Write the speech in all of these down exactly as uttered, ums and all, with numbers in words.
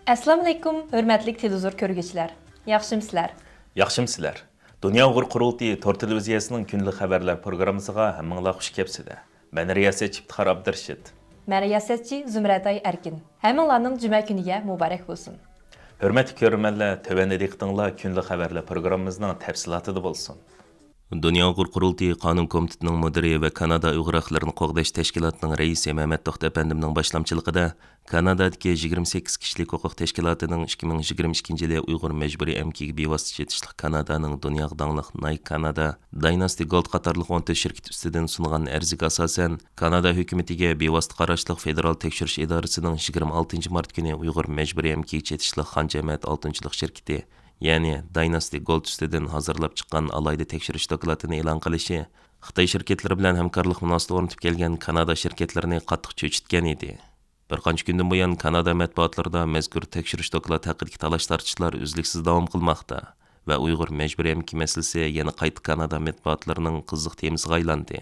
ئەسسالامۇئەلەيكۇم، ھۆرمەتلىك تېلېۋىزور كۆرگۈچىلەر. ياخشىمۇسىلەر؟ ياخشىمۇسىلەر؟ دۇنيا ئۇيغۇر قۇرۇلتىيى تور تېلېۋىزىيەسىنىڭ كۈندىلىك خەۋەرلەر پروگراممىسىغا ھەممىڭلار خۇش كەپسىلەر. مەن رىياسەتچى ئىپتىخار ئابدۇرېشىت. مەن رىياسەتچى زۇمرەتئاي ئەركىن. ھەممىڭلارنىڭ جۈمە كۈنىگە مۇبارەك بولسۇن. ھۆرمەتلىك كۆرۈرمەنلەر، تۆۋەندە دىققىتىڭلار كۈندىلىك خەۋەرلەر پروگراممىمىزنىڭ تەپسىلاتىدا بولسۇن. دۇنيا ئۇيغۇر قۇرۇلتىيى قانۇن كومىتېتىنىڭ مۇدىرى ۋە كانادا ئۇيغۇر ھەقلىرىنى قوغداش تەشكىلاتىنىڭ رەئىسى مەمەت توختى ئەپەندىمنىڭ باشلامچىلىقىدا كانادادىكى يىگىرمە سەككىز كىشىلىك ھوقۇق تەشكىلاتىنىڭ ئىككى مىڭ يىگىرمە ئىككىنچى يىلى ئۇيغۇر مەجبۇرىي ئەمگىكىگە بىۋاسىتە چېتىشلىق كانادانىڭ دۇنياغا داڭلىق نايك كانادا، دايناستى گولد قاتارلىق ئون تۆت شىركىتى ئۈستىدىن سۇنغان ئەرزىگە ئاساسەن، كانادا ھۆكۈمىتىگە بىۋاسىتە قاراشلىق فېدېرال تەكشۈرۈش ئىدارىسىنىڭ يىگىرمە ئالتىنچى مارت كۈنى ئۇيغۇر مەجبۇرىي ئەمگىكىگە چېتىشلىق خان جەمەت ئالتۇنچىلىق شىركىتى، يەنى دايناستى گولد ئۈستىدىن ھازىرلاپ چىققان ئالاھىدە تەكشۈرۈش دوكلاتىنى ئېلان قىلىشى خىتاي شىركەتلىرى بىلەن ھەمكارلىق مۇناسىۋىتى ئورنىتىپ كەلگەن كانادا شىركەتلىرىنى قاتتىق چۆچۈتكەن ئىدى. بىر قانچە كۈندىن بۇيان كانادا مەتبۇئاتلىرىدا مەزكۇر تەكشۈرۈش دوكلاتى ھەققىدىكى تالاش-تارتىشلار ئۈزلۈكسىز داۋام قىلماقتا ۋە ئۇيغۇر مەجبۇرىي ئەمگىكى مەسىلىسى يەنە قايتا كانادا مەتبۇئاتلىرىنىڭ قىزىق تېمىسىغا ئايلاندى.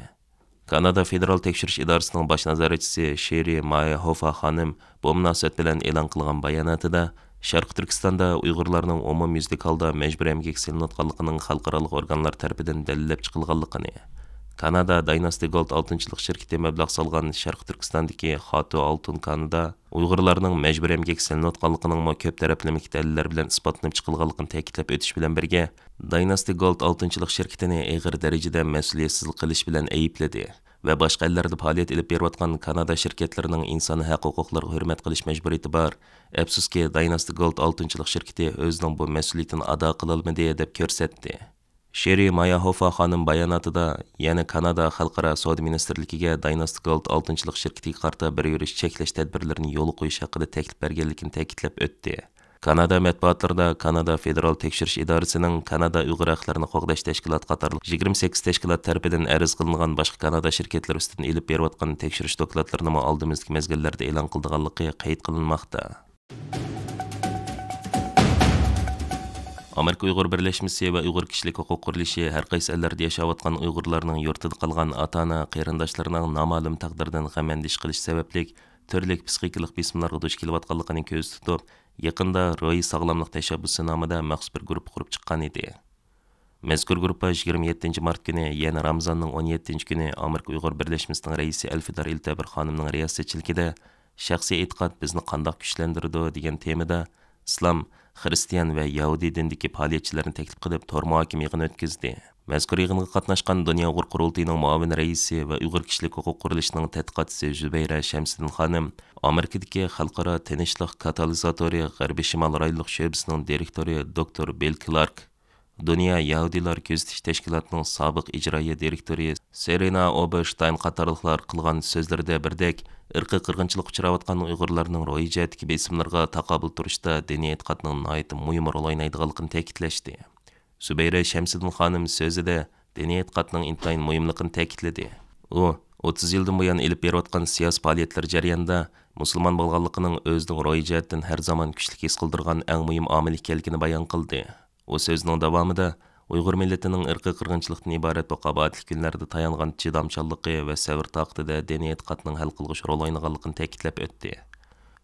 كانادا فېدېرال تەكشۈرۈش ئىدارىسىنىڭ باش نازارەتچىسى شېرى ماياھوفا خانىم بۇ مۇناسىۋەت بىلەن ئېلان قىلغان باياناتىدا، شەرقىي تۈركىستاندا ئۇيغۇرلارنىڭ ئومۇميۈزلۈك ھالدا مەجبۇرىي ئەمگەككە سېلىنىۋاتقانلىقىنىڭ خەلقئارالىق ئورگانلار تەرىپىدىن دەلىللەپ چىقىلغانلىقىنى، كانادا دايناستى گولد ئالتۇنچىلىق شىركىتى مەبلەغ سالغان شەرقىي تۈركىستاندىكى خاتۇ ئالتۇن كانىدا ئۇيغۇرلارنىڭ مەجبۇرىي ئەمگەككە سېلىنىۋاتقانلىقىنىڭمۇ كۆپ تەرەپلىمىلىك دەلىللەر بىلەن ئىسپاتلىنىپ چىقىلغانلىقىنى تەكىتلەپ ئۆتۈش بىلەن بىرگە، دايناستى گولد ئالتۇنچىلىق شىركىتىنى ئېغىر دەرىجىدە مەسئۇلىيەتسىزلىك قىلىش بىلەن ئەيىبلىدى ۋە باشقا ئەللەردە پائالىيەت ئېلىپ بېرىۋاتقان كانادا شىركەتلىرىنىڭ ئىنسانىي ھەق ھوقۇقلىرىغا ھۆرمەت قىلىش مەجبۇرىيىتى بار. ئەپسۇسكى، دايناستى گولد ئالتۇنچىلىق شىركىتى ئۆزىنىڭ بۇ مەسئۇلىيىتىنى ئادا قىلالمىدى، دەپ كۆرسەتتى. شېرى ماياھوفا خانىم باياناتىدا يەنە كانادا خەلقئارا سودا مىنىستىرلىكىگە دايناستى گولد ئالتۇنچىلىق شىركىتىگە قارىتا بىر يۈرۈش چەكلەش تەدبىرلىرىنى يولغا قويۇش ھەققىدە تەكلىپ بەرگەنلىكىنى تەكىتلەپ ئۆتتى. كانادا مەتبۇئاتلىرىدا كانادا فېدېرال تەكشۈرۈش ئىدارىسىنىڭ كانادا ئۇيغۇر ھەقلىرىنى قوغداش تەشكىلاتى قاتارلىق يىگىرمە سەككىز تەشكىلات تەرىپىدىن ئەرز قىلىنغان باشقا كانادا شىركەتلىرى ئۈستىدىن ئېلىپ بېرىۋاتقان تەكشۈرۈش دوكلاتلىرىنىمۇ ئالدىمىزدىكى مەزگىللەردە ئېلان قىلىدىغانلىقى قەيت قىلىنماقتا. ئامېرىكا ئۇيغۇر بىرلەشمىسى ۋە ئۇيغۇر كىشىلىك ھوقۇق قۇرۇلۇشى ھەر قايسى ئەللەردە ياشاۋاتقان ئۇيغۇرلارنىڭ يۇرتىدا قالغان ئاتا-ئانا، قېرىنداشلىرىنىڭ نامەلۇم تەقدىردىن غەم-ئەندىشە قىلىش سەۋەبلىك، تۈرلۈك پسىخىكىلىق بېسىملارغا دۇچ كېلىۋاتقانلىقىنى كۆزدە تۇتۇپ، يېقىندا روھىي ساغلاملىق تەشەببۇسى نامىدا مەخسۇس بىر گۇرۇپپا قۇرۇپ چىققان ئىدى. مەزكۇر گۇرۇپپا يىگىرمە يەتتىنچى مارت كۈنى، يەنى رامىزاننىڭ ئون يەتتىنچى كۈنى ئامېرىكا ئۇيغۇر بىرلەشمىسىنىڭ رەئىسى ئەلفىدار ئىلتەبىر خانىمنىڭ رىياسەتچىلىكىدە شەخسىي ئېتىقاد بىزنى قانداق كۈچلەندۈرىدۇ دېگەن تېمىدا ئىسلام، خىرىستىيان ۋە يەھۇدىي دىنىدىكى پائالىيەتچىلەرنى تەكلىپ قىلىپ تور مۇھاكىمە يىغىنى ئۆتكۈزدى. مەزكۇر يىغىنغا قاتناشقان دۇنيا ئۇيغۇر قۇرۇلتىيىنىڭ مۇئاۋىن رەئىسى ۋە ئۇيغۇر كىشىلىك ھوقۇق قۇرۇلۇشىنىڭ تەتقىقاتچىسى زۇبەيرە شەمسىدىن خانىم ئامېرىكىدىكى خەلقئارا تىنچلىق كاتالىزاتورى غەربىي شىمال رايونلۇق شۆبىسىنىڭ دىرېكتورى دوكتور بىل كلارك، دۇنيا يەھۇدىيلار كۆزىتىش تەشكىلاتىنىڭ سابىق ئىجرائىيە دىرېكتورى سېرېنا ئوبېرشتاين قاتارلىقلار قىلغان سۆزلىرىدە بىردەك، ئىرقىي قىرغىنچىلىققا ئۇچراۋاتقان ئۇيغۇرلارنىڭ روھىي جەھەتتىكى بېسىملىرىغا تاقابىل تۇرۇشتا دىنىي ئېتىقادنىڭ ناھايىتى مۇھىم رول ئوينايدىغانلىقىنى تەكىتلەشتى. زۇبەيرە شەمسىدىن خانىم سۆزىدە دىنىي ئېتىقادنىڭ ئىنتايىن مۇھىملىقىنى تەكىتلىدى. ئۇ، ئوتتۇز يىلدىن بۇيان ئېلىپ بېرىۋاتقان سىياسىي پائالىيەتلىرى جەريانىدا مۇسۇلمان بولغانلىقىنىڭ ئۆزىنىڭ روھىي جەھەتتىن ھەر زامان كۈچلۈك ھېس قىلدۇرغان ئەڭ مۇھىم ئامىل ئىكەنلىكىنى بايان قىلدى. ئۇ سۆزىنىڭ داۋامىدا ئۇيغۇر مىللىتىنىڭ ئىرقىي قىرغىنچىلىقتىن ئىبارەت بۇ قاباھەتلىك كۈنلەردە تايانغان چىدامچانلىقى ۋە سەۋر-تاقىتىدە دىنىي ئېتىقادنىڭ ھەل قىلغۇچ رول ئوينىغانلىقىنى تەكىتلەپ ئۆتتى.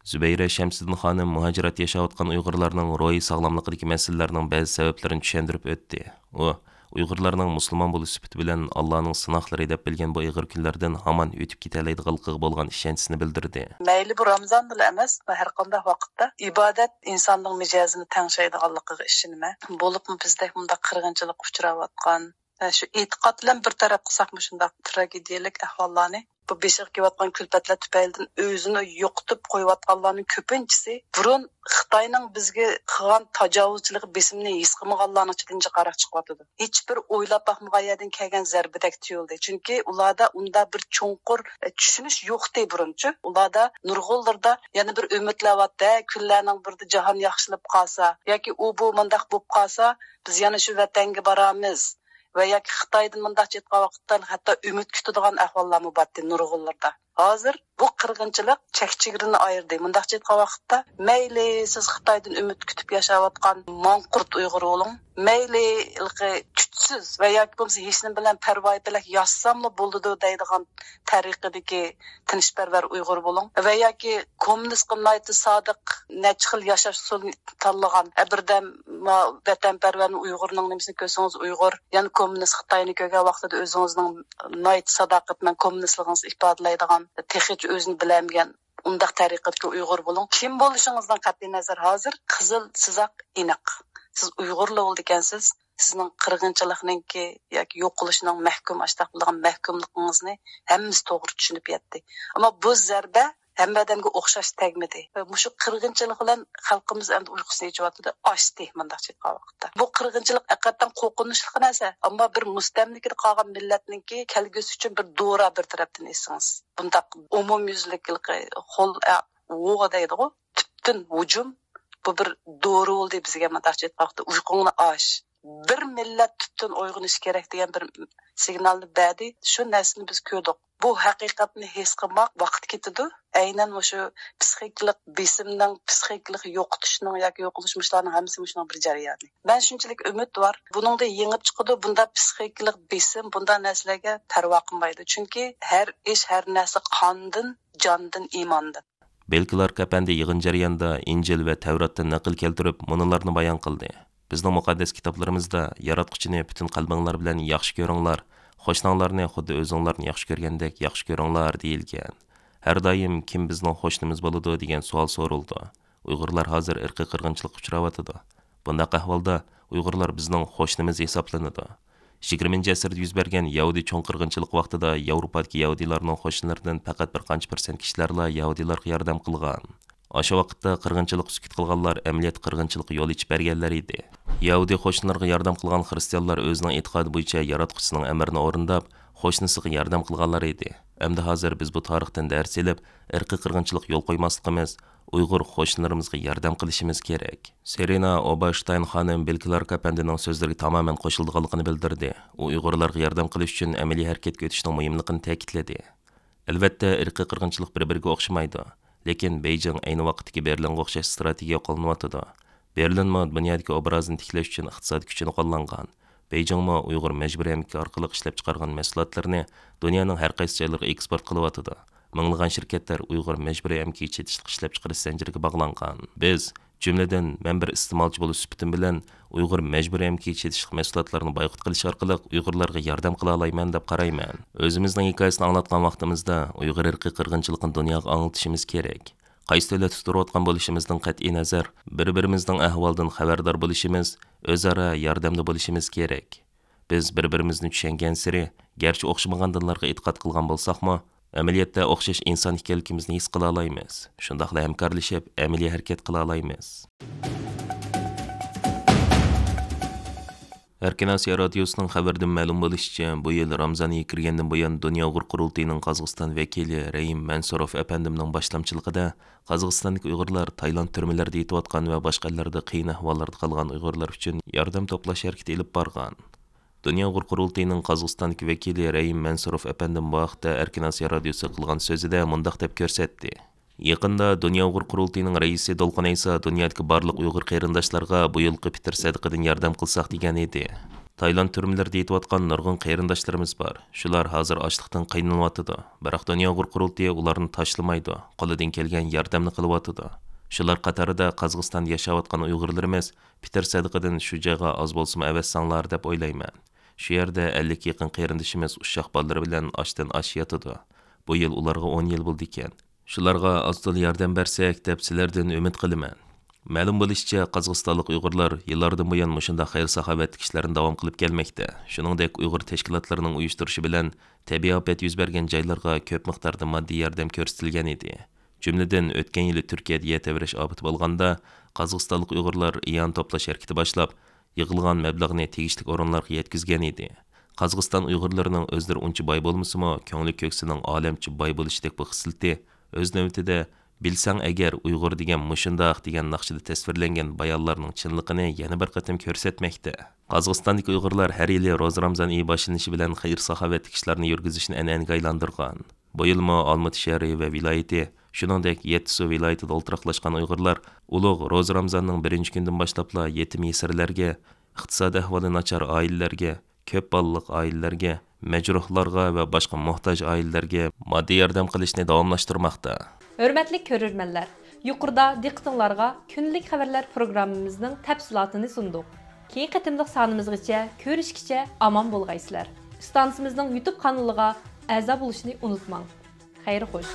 زۇبەيرە شەمسىدىن خانىم مۇھاجىرەتتە ياشاۋاتقان ئۇيغۇرلارنىڭ روھىي ساغلاملىقىدىكى مەسىلىلەرنىڭ بەزى سەۋەبلىرىنى چۈشەندۈرۈپ ئۆتتى. ئۇ، ئۇيغۇرلارنىڭ مۇسۇلمان بولۇش سۈپىتى بىلەن ئاللانىڭ سىناقلىرى دەپ بىلگەن بۇ ئېغىر كۈنلەردىن ھامان ئۆتۈپ كېتەلەيدىغانلىقىغا بولغان ئىشەنچىسىنى بىلدۈردى. مەيلى بۇ رامىزاندىلا ئەمەس، ھەر قانداق ۋاقىتتا ئىبادەت ئىنساننىڭ مىجەزىنى تەڭشەيدىغانلىقىغا ئىشىنىمەن. بولۇپمۇ بىزدەك مۇنداق قىرغىنچىلىققا ئۇچراۋاتقان، ھە، شۇ ئېتىقاد بىلەن بىر تەرەپ قىلساق، مۇشۇنداق تراگېدىيەلىك ئەھۋاللارنى بۇ بېشىغا كېلىۋاتقان كۈلپەتلەر تۈپەيلىدىن ئۆزىنى يوقىتىپ قويۇۋاتقانلارنىڭ كۆپىنچىسى بۇرۇن خىتاينىڭ بىزگە قىلغان تاجاۋۇزچىلىقى، بېسىمىنى ھېس قىلمىغانلارنىڭ ئىچىدىن جىقاراق چىقىۋاتىدۇ. ھېچبىر ئويلاپ باقمىغان يەردىن كەلگەن زەربىدەك تۇيۇلدى. چۈنكى ئۇلاردا ئۇنداق بىر چوڭقۇر، ئە، چۈشىنىش يوقتى بۇرۇنچۇ. ئۇلاردا نۇرغۇنلىرىدا يەنە بىر ئۈمىدلەر بارتى، ھە، كۈنلەرنىڭ بىرىدە جاھان ياخشىلىنىپ قالسا ياكى ئۇ بۇ مۇنداق بولۇپ قالسا، بىز يەنە شۇ ۋەتەنگە بارارمىز. ۋە ياكى خىتايدىن مۇنداقچە ئېيتقان ۋاقىتتا ھەتتا ئۈمىد كۈتىدىغان ئەھۋاللارمۇ بارتى نۇرغۇنلىرىدا. ھازىر بۇ قىرغىنچىلىق چەك چېگرىنى ئايرىدى. مۇنداقچە ئېيتقان ۋاقىتتا، مەيلى سىز خىتايدىن ئۈمىد كۈتۈپ ياشاۋاتقان ماڭقۇرت ئۇيغۇر بولۇڭ، مەيلى ھېلىقى چۈچسىز ۋە ياكى بولمىسا ھېچنېمە بىلەن پەرۋايى بىلەك ياشىساملا بولىدۇ دەيدىغان تەرىقىدىكى تىنچپەرۋەر ئۇيغۇر بولۇڭ ۋە ياكى كوممۇنىستقا ناھايىتى سادىق، نەچچە خىل ياشاش ئۇسۇلىنى تاللىغان، ئە، بىردەم ما-، ۋەتەنپەرۋەرنى ئۇيغۇرنىڭ نېمىسىنى كۆرسىڭىز ئۇيغۇر، يەنە كوممۇنىست خىتاينى كۆرگەن ۋاقتىدا ئۆزىڭىزنىڭ ناھايىتى ساداقەتمەن كوممۇنىستلىقىڭىزنى ئىپادىلەيدىغان، تېخىچە ئۆزىنى بىلەلمىگەن ئۇنداق تەرىقەتكە ئۇيغۇر بولۇڭ. كىم بولۇشىڭىزدىن قەتئىي نەزەر، ھازىر قىزىل سىزىق ئېنىق. سىز ئۇيغۇرلا بولىدىكەنسىز. سىزنىڭ قىرغىنچىلىقنىڭكى ياكى يوقىلىشنىڭ مەھكۇم، ئاشتاق بولغان مەھكۇملۇقىڭىزنى ھەممىسى توغرا چۈشىنىپ يەتتى. ئەمما بۇ زەربە ھەممە ئادەمگە ئوخشاش تەگمىدى. مۇشۇ قىرغىنچىلىق بىلەن خەلقىمىز ئەمدى ئۇيقۇسىنى ئېچىۋاتىدۇ، ئاچتى، مۇنداقچە ئېيتقان ۋاقىتتا. بۇ قىرغىنچىلىق ھەقىقەتەن قورقۇنچلۇق نەرسە، ئەمما بىر مۇستەملىكىدە قالغان مىللەتنىڭكى كەلگۈسى ئۈچۈن بىر دورا بىر تەرەپتىن ئېيتسىڭىز. بۇنداق ئومۇميۈزلۈك ھېلىقى خول، ئە، ۋوغا دەيدىغۇ، تۈپتىن ھۇجۇم، بۇ بىر دورا بولدى بىزگە، مۇنداقچە ئېيتقان ۋاقىتتا ئۇيقۇڭنى ئاچ. بىر مىللەت تۈپتىن ئويغىنىش كېرەك دېگەن بىر سىگنالنى بەردى. شۇ نەرسىنى بىز كۆردۇق. بۇ ھەقىقەتنى ھېس قىلماق ۋاقىت كېتىدۇ. ئەينەن مۇشۇ پسىخىكىلىق بېسىمنىڭ، پسىخىكىلىق يوقىتىشنىڭ ياكى يوقىلىش، مۇشۇلارنىڭ ھەممىسى مۇشۇنىڭ بىر جەريانى. مەن شۇنچىلىك ئۈمىدۋار. بۇنىڭدا يېڭىپ چىقىدۇ، بۇنداق پسىخىكىلىق بېسىم، بۇنداق نەرسىلەرگە پەرۋا قىلمايدۇ. چۈنكى ھەر ئىش، ھەر نەرسە قاندىن، جاندىن، ئىماندىن. بىل كلارك ئەپەندى يىغىن جەريانىدا ئىنجىل ۋە تەۋراتتىن نەقىل كەلتۈرۈپ، مۇنۇلارنى بايان قىلدى: بىزنىڭ مۇقەددەس كىتابلىرىمىزدا ياراتقۇچىنى پۈتۈن قەلبىڭلار بىلەن ياخشى كۆرۈڭلار، قوشناڭلارنى خۇددى ئۆزۈڭلارنى ياخشى كۆرگەندەك ياخشى كۆرۈڭلار دېيىلگەن. ھەر دائىم كىم بىزنىڭ قوشنىمىز بولىدۇ دېگەن سوئال سورىلىدۇ. ئۇيغۇرلار ھازىر ئىرقىي قىرغىنچىلىققا ئۇچراۋاتىدۇ. بۇنداق ئەھۋالدا ئۇيغۇرلار بىزنىڭ قوشنىمىز ھېسابلىنىدۇ. يىگىرمىنچى ئەسىردە يۈز بەرگەن يەھۇدىي چوڭ قىرغىنچىلىق ۋاقتىدا ياۋروپادىكى يەھۇدىيلارنىڭ قوشنىلىرىدىن پەقەت بىر قانچە پىرسەنت كىشىلەرلا يەھۇدىيلارغا ياردەم قىلغان. ئاشۇ ۋاقىتتا قىرغىنچىلىققا سۈكۈت قىلغانلار ئەمەلىيەتتە قىرغىنچىلىققا يول ئېچىپ بەرگەنلەر ئىدى. يەھۇدىي قوشنىلىرىغا ياردەم قىلغان خىرىستىيانلار ئۆزىنىڭ ئېتىقادى بويىچە ياراتقۇچىسىنىڭ ئەمرىنى ئورۇنداپ، قوشنىسىغا ياردەم قىلغانلار ئىدى. ئەمدى ھازىر بىز بۇ تارىختىن دەرس ئېلىپ، ئىرقىي قىرغىنچىلىققا يول قويماسلىقىمىز، ئۇيغۇر قوشنىلىرىمىزغا ياردەم قىلىشىمىز كېرەك. سېرېنا ئوبېرشتاين خانىم بىل كلارك ئەپەندىنىڭ سۆزلىرىگە تامامەن قوشۇلىدىغانلىقىنى بىلدۈردى. ئۇ ئۇيغۇرلارغا ياردەم قىلىش ئۈچۈن ئەمەلىي ھەرىكەتكە ئۆتۈشنىڭ مۇھىملىقىنى تەكىتلىدى. ئەلۋەتتە، ئىرقىي قىرغىنچىلىق بىر-بىرىگە ئوخشىمايدۇ. لېكىن بېيجىڭ ئەينى ۋاقىتتىكى بېرلىنغا ئوخشاش ئىستراتېگىيە قوللىنىۋاتىدۇ. بېرلىنمۇ دۇنيادىكى ئوبرازىنى تىكلەش ئۈچۈن ئىقتىسادىي كۈچىنى قوللانغان. بېيجىڭمۇ ئۇيغۇر مەجبۇرىي ئەمگىكى ئارقىلىق ئىشلەپچىقارغان مەھسۇلاتلىرىنى دۇنيانىڭ ھەر قايسى جايلىرىغا ئېكسپورت قىلىۋاتىدۇ. مىڭلىغان شىركەتلەر ئۇيغۇر مەجبۇرىي ئەمگىكى چېتىشلىق ئىشلەپچىقىرىش زەنجىرىگە باغلانغان. بىز، جۈملىدىن، مەن بىر ئىستېمالچى بولۇش سۈپىتىم بىلەن ئۇيغۇر مەجبۇرىي ئەمگىكى چېتىشلىق مەھسۇلاتلارنى بايقۇت قىلىش ئارقىلىق ئۇيغۇرلارغا ياردەم قىلالايمەن دەپ قارايمەن. ئۆزىمىزنىڭ ھېكايىسىنى ئاڭلاتقان ۋاقتىمىزدا ئۇيغۇر ئىرقىي قىرغىنچىلىقىنى دۇنياغا ئاڭلىتىشىمىز كېرەك. قايسى دۆلەتتە تۇرۇۋاتقان بولۇشىمىزدىن قەتئىي نەزەر، بىر-بىرىمىزنىڭ ئەھۋالىدىن خەۋەردار بولۇشىمىز، ئۆزئارا ياردەمدە بولۇشىمىز كېرەك. بىز بىر-بىرىمىزنى چۈشەنگەنسېرى، گەرچە ئوخشىمىغان دىنلارغا ئېتىقاد قىلغان بولساقمۇ، ئەمەلىيەتتە ئوخشاش ئىنسان ئىكەنلىكىمىزنى ھېس قىلالايمىز. شۇنداقلا ھەمكارلىشىپ، ئەمەلىي ھەرىكەت قىلالايمىز. ئەركىن ئاسىيا رادىيوسىنىڭ خەۋىرىدىن مەلۇم بولۇشىچە، بۇ يىل رامزان ئېيى كىرگەندىن بۇيان، دۇنيا ئۇيغۇر قۇرۇلتىيىنىڭ قازاقىستان ۋەكىلى رەھىم مەنسۇروف ئەپەندىمنىڭ باشلامچىلىقىدا، قازاقىستاندىكى ئۇيغۇرلار تايلاند تۈرمىلىرىدە يېتىۋاتقان ۋە باشقا ئەللەردە قىيىن ئەھۋاللاردا قالغان ئۇيغۇرلار ئۈچۈن ياردەم توپلاش ھەرىكىتى ئېلىپ بارغان. دۇنيا ئۇيغۇر قۇرۇلتىيىنىڭ قازاقىستاندىكى ۋەكىلى رەھىم مەنسۇروف ئەپەندىم بۇ ھەقتە ئەركىن ئاسىيا رادىيوسىغا قىلغان سۆزىدە مۇنداق دەپ كۆرسەتتى. يېقىندا دۇنيا ئۇيغۇر قۇرۇلتىيىنىڭ رەئىسى دولقۇن ئەيسا دۇنيادىكى بارلىق ئۇيغۇر قېرىنداشلارغا بۇ يىلقى پىتىر سەدىقىدىن ياردەم قىلساق دېگەن ئىدى. تايلاند تۈرمىلىرىدە يېتىۋاتقان نۇرغۇن قېرىنداشلىرىمىز بار. شۇلار ھازىر ئاچلىقتىن قىينىلىۋاتىدۇ. بىراق دۇنيا ئۇيغۇر قۇرۇلتىيى ئۇلارنى تاشلىمايدۇ، قولىدىن كەلگەن ياردەمنى قىلىۋاتىدۇ. شۇلار قاتارىدا قازاقىستاندا ياشاۋاتقان ئۇيغۇرلىرىمىز پىتىر سەدىقىدىن شۇ جايغا ئاز بولسىمۇ ئەۋەتسەڭلار دەپ ئويلايمەن. شۇ يەردە ئەللىككە يېقىن قېرىندىشىمىز ئۇششاق بالىلىرى بىلەن ئاشتىن ئاش ياتىدۇ. بۇ يىل ئۇلارغا ئون يىل بولىدىكەن. شۇلارغا ئاز-تولا ياردەم بەرسەك دەپ سىلەردىن ئۈمىد قىلىمەن. مەلۇم بولۇشىچە، قازاقىستانلىق ئۇيغۇرلار يىللاردىن بۇيان مۇشۇنداق خەير-ساخاۋەتلىك ئىشلارنى داۋام قىلىپ كەلمەكتە. شۇنىڭدەك ئۇيغۇر تەشكىلاتلىرىنىڭ ئۇيۇشتۇرۇشى بىلەن تەبىئىي ئاپەت يۈز بەرگەن جايلارغا كۆپ مىقداردا ماددىي ياردەم كۆرسىتىلگەن ئىدى. جۈملىدىن، ئۆتكەن يىلى تۈركىيەدە يەر تەۋرەش ئاپىتى بولغاندا، قازاقىستانلىق ئۇيغۇرلار ئىئانە توپلاش ھەرىكىتى باشلاپ، يىغىلغان مەبلەغنى تېگىشلىك ئورۇنلارغا يەتكۈزگەن ئىدى. قازاقىستان ئۇيغۇرلىرىنىڭ ئۆزلىرى ئۇنچە باي بولمىسىمۇ، كۆڭلى كۆكسىنىڭ ئالەمچە باي بولۇشىدەك بۇ خىسلىتى، ئۆز نۆۋىتىدە، بىلسەڭ ئەگەر ئۇيغۇر دېگەن مۇشۇنداق دېگەن ناخشىدا تەسۋىرلەنگەن بايانلارنىڭ چىنلىقىنى يەنە بىر قېتىم كۆرسەتمەكتە. قازاقىستاندىكى ئۇيغۇرلار ھەر يىلى روزا رامزان ئېيى باشلىنىشى بىلەن خەير-ساخاۋەتلىك ئىشلارنى يۈرگۈزۈشنى ئەنئەنىگە ئايلاندۇرغان. بۇ يىلمۇ ئالمۇتى شەھىرى ۋە ۋىلايىتى، شۇنىڭدەك يەتتىسۇ ۋىلايىتىدا ئولتۇراقلاشقان ئۇيغۇرلار ئۇلۇغ روزا رامىزاننىڭ بىرىنچى كۈنىدىن باشلاپلا يېتىم يېسىرلەرگە، ئىقتىسادىي ئەھۋالى ناچار ئائىلىلەرگە، كۆپ بالىلىق ئائىلىلەرگە، مەجرۇھلارغا ۋە باشقا موھتاج ئائىلىلەرگە ماددىي ياردەم قىلىشنى داۋاملاشتۇرماقتا. ھۆرمەتلىك كۆرۈرمەنلەر، يۇقىرىدا دىققىتىڭلارغا كۈندىلىك خەۋەرلەر پروگراممىمىزنىڭ تەپسىلاتىنى سۇندۇق. كېيىنكى قېتىملىق سانىمىزغىچە كۆرۈشكىچە ئامان بولغايسىلەر. ئىستانسىمىزنىڭ يۇتۇب قانىلىغا ئەزا بولۇشنى ئۇنتۇماڭ. خەير خوش.